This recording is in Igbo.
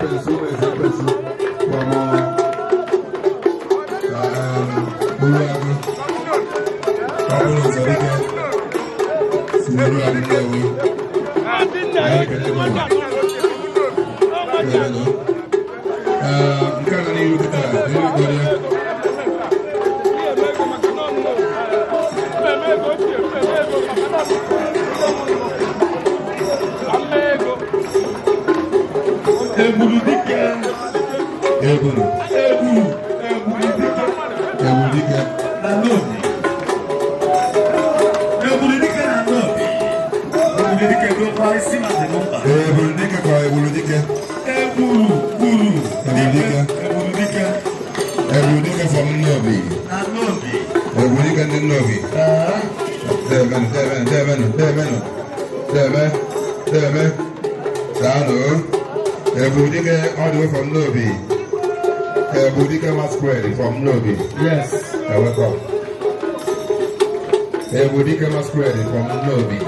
Ekwensu, ụmụ eze Ekwensu from Uruagụ. Ọ bụrụ ụzọ dike si n'Uruagụ Nnewi. Anyị ekele gị ụlọ. Ekele. Nke a nọ n'iru kịta, n'iru gwara ya. Ebulu dike. Ebulu. Ebulu. Ebulu dike. Ebulu dike. Na Nnobi. Ebulu dike na Nnobi. Ebulu dike dokwa isi ma dị mkpa. Ebulu dike ka ebulu dike. Ebulu buru. Ebulu dike. Ebulu dike. Ebulu dike from Nnobi. Na Nnobi. Ebulu dike ndị Nnobi. Debenu, debenu, debenu, debenu. Debe, debe. Daalụ. Ebulu dike all the way from Nnobi. Ebulu dike masquerade from Nnobi. Yes. You're welcome. Ebulu dike masquerade from Nnobi.